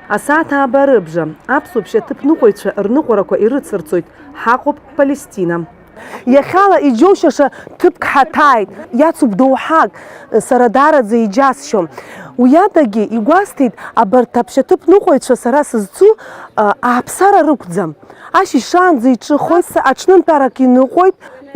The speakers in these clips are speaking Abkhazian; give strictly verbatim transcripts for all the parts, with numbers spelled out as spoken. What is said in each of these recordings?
Асааҭ ааба рыбжа, аԥсуа ԥшьаҭыԥныҟәаҩцәа рныҟәарақәа ирыцырҵоит, ҳаҟоуп Палестина. Иахьала иџьоушьаша ҭыԥк ҳаҭааит, иацуп доуҳак, сара даараӡа иџьасшьом. Уи адагьы игәасҭеит, абарҭ аԥшьаҭыԥныҟәаҩцәа сара сызцу, а, ааԥсара рықәӡам. Ашьыжь шаанӡа иҿыхоит, аҽнынтәарак иныҟәоит,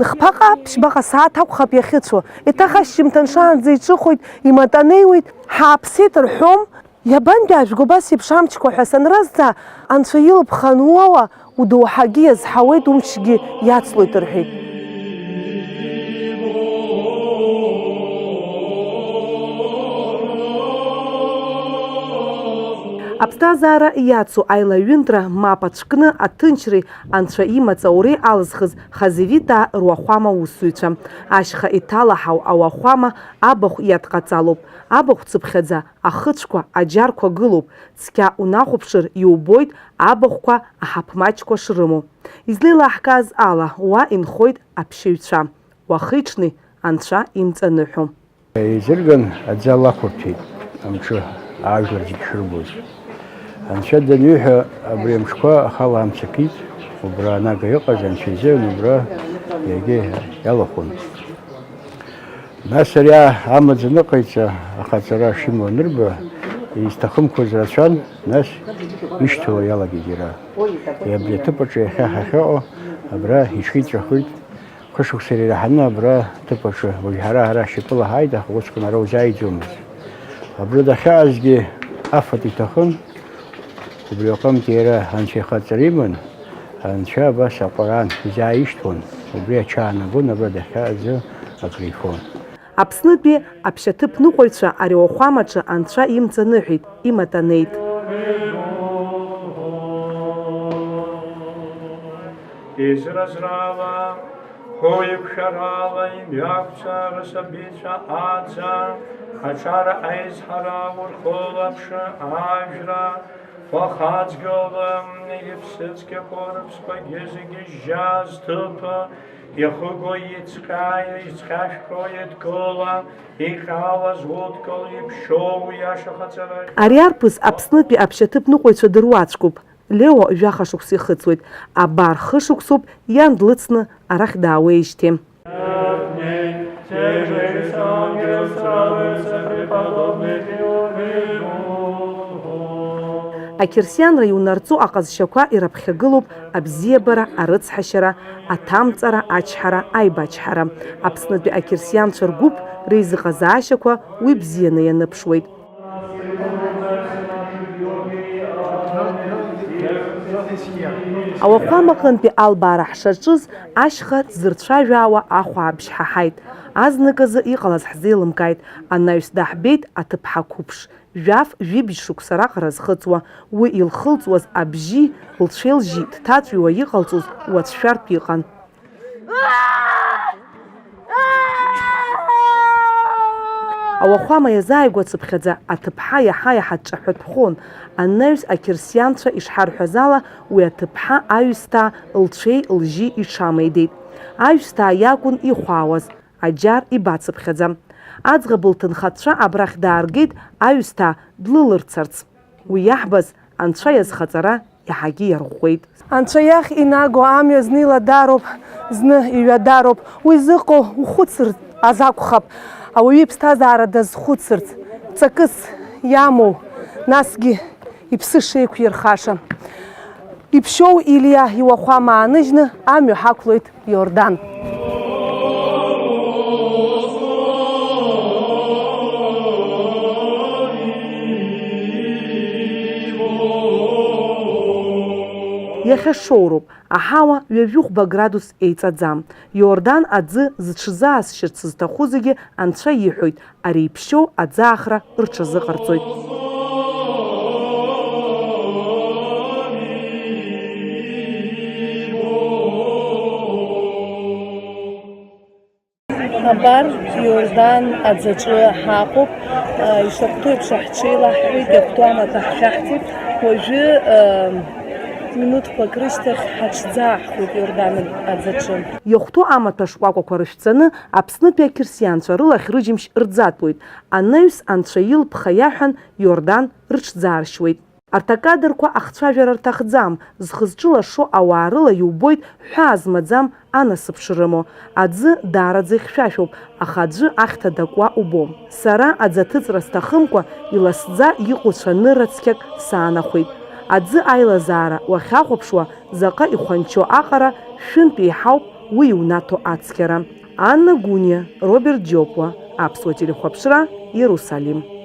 хԥаҟа, ԥшьбаҟа сааҭ акәхап иахьыцәо. Еиҭах ашьжьымҭан шаанӡа иҿыхоит, иматанеиуеит, ҳааԥсеит рҳәом. Иабантәи ажәго абас еиԥш амчқәа ҳәа санрызҵаа, анцәа илԥха ануоуа, удоуҳагьы иазҳауеит, умчгьы иацлоит рҳәеит. Аԥсҭазаара иацу аилаҩынтра мап ацәкны аҭынчреи анцәа имаҵ ауреи алызхыз Хазевитаа руахәама усзуҩцәа. Ашьха иҭалаҳау ауахәама абахә иадҟаҵалоуп. Абахә цыԥхьаӡа ахыцәқәа, аџьарқәа гылоуп. Цқьа унахәаԥшыр, иубоит абахәқәа аҳаԥ маҷқәа шрымоу. Излеилаҳкааз ала, уа инхоит аԥшьаҩцәа. Уахи-ҽни анцәа имҵаныҳәо. Еизырган аӡы алақәырҭәеит, амҿы аажәлар зегь шырбоз. Анцәа даниҳәа, абри амҿқәа ахала амца кит, убра анага иҟаз анцәа изыҳәан убра иагьа иалахәын. Нас ари амаӡаныҟаиҵа ахаҵара шимоу анырба, изҭахымқәаз рацәан, нас ишьҭало иалагеит иара. Абри аҭыԥ аҿы иахьа ҳахьыҟоу абра иҽиҵәахит. Хышықәса иреиҳаны абра аҭыԥ аҿы уажә ҳара, ҳара шьапыла ҳааит, аха усҟан ара узааиӡомызт. Абра дахьаазгьы афатә иҭахын, убри аҟынтә иара анцәа ихаҵара иман, анцәа абас аҟәараан изааишьҭуан, убри аҽаанагон, абра дахьаазы акрифон. Аԥснытәи аԥшьаҭыԥныҟәаҩцәа ари ауахәамаҿы анцәа имҵаныҳәеит, иматанеит. Изразрала, ҳәоуеиқәшәарала имҩақәҵа рысабицәа аӡа, аҿар аизҳара урхылаԥшы ажәра, уахаҵгылам, иԥсыцқьақәа рыԥсқәагьы зегьы жьа зҭыԥа, иахыго иҵҟьа, иҵҟьашәҟьо еидкыла, иҟьалаз удкыл, иԥшьоу иашахаҵара. Ари арԥыс Аԥснытәи аԥшьаҭыԥныҟәаҩцәа дыруаӡәкуп. Лео жәаха шықәса ихыҵуеит. Абар хышықәсоуп иан длыцны арахь даауеижьҭеи. Ақьырсианра иунарҵо аҟазшьақәа ираԥхьагылоуп абзиабара, арыцҳашьара, аҭамҵара, ачҳара, аибачҳара. Аԥснытәи ақьырсианцәа ргәыԥ реизыҟазаашьақәа уи бзианы ианыԥшуеит. Ауахәамаҟынтәи албаара ҳшаҿыз, ашьха дзырцәажәаауа ахәаабжь ҳаҳаит. Азныказы иҟалаз ҳзеилымкааит, анаҩс даҳбеит аҭыԥҳа қәыԥш, жәаф-жәибжь шықәса раҟара зхыҵуа, уи илхылҵуаз абжьи лцәеи-лжьи дҭаҵәиуа иҟалҵоз уацәшәартә иҟан. Ауахәама иазааигәацыԥхьаӡа аҭыԥҳа иаҳа-иаҳа дҿаҳәатәхон. Анаҩс ақьырсианцәа ишҳарҳәаз ала, уи аҭыԥҳа аҩсҭаа лцәеи лжьи иҽамеидеит. Аҩсҭаа иакәын ихәаауаз, аџьар ибацыԥхьаӡа. Аӡӷаб лҭынхацәа абрахь дааргеит аҩсҭаа длылырцарц. Уи иаҳбаз Анцәа иазхаҵара иаҳагьы иарӷәӷәеит. Анцәа иахь инаго амҩа зны иладароуп, зны иҩадароуп. Уи зыҟоу ухәыцыр азакәхап, ауаҩы иԥсҭазаара дазхәыцырц, ҵакыс иамоу, насгьы иԥсы шеиқәирхаша. Иԥшьоу Илиа иуахәама ааныжьны амҩа ҳақәлоит. Иордан. Иахьа шоуроуп, аҳауа ҩажәихәба градус еиҵаӡам. Иордан аӡы зҽзаасшьырц зҭаху зегьы Анцәа иҳәоит, ари иԥшьоу аӡаахра рҽазыҟарҵоит. Абар, Иордан аӡаҿы ҳаҟоуп. Ишахәҭоу еиԥш, ҳҽеилаҳҳәеит, иахәҭоу амаҭәа ҳхьаҳҵеит. Уажәы, минуҭқәак рышьҭахь ҳаҽӡааҳхуеит Иордан аӡаҿы. Иахәҭоу амаҭәа шкәакәақәа рышәҵаны, Аԥснытәи ақьырсианцәа рылахь рыџьымшь рӡатәуеит. Анаҩс Анцәа илԥха иаҳәан, Иордан рыҽӡааршьуеит. Арҭ акадрқәа ахцәажәара рҭахӡам, зхы зҿылашо ауаа рыла иубоит ҳәаа змаӡам анасыԥ шрымоу. Аӡы даараӡа ихьшәашәоуп, аха аӡәы ахьҭа дакуа убом. Сара аӡы аҭыҵра сҭахымкәа, иласӡа иҟоу цәанырра цқьак саанахәеит. Аӡы аилазаара уахьахәаԥшуа, заҟа ихәанчоу аҟара шәынтә еиҳауп уи иунаҭо ацқьара. Анна Гәыниа, Роберт Џьопуа, Аԥсуа телехәаԥшра, Иерусалим.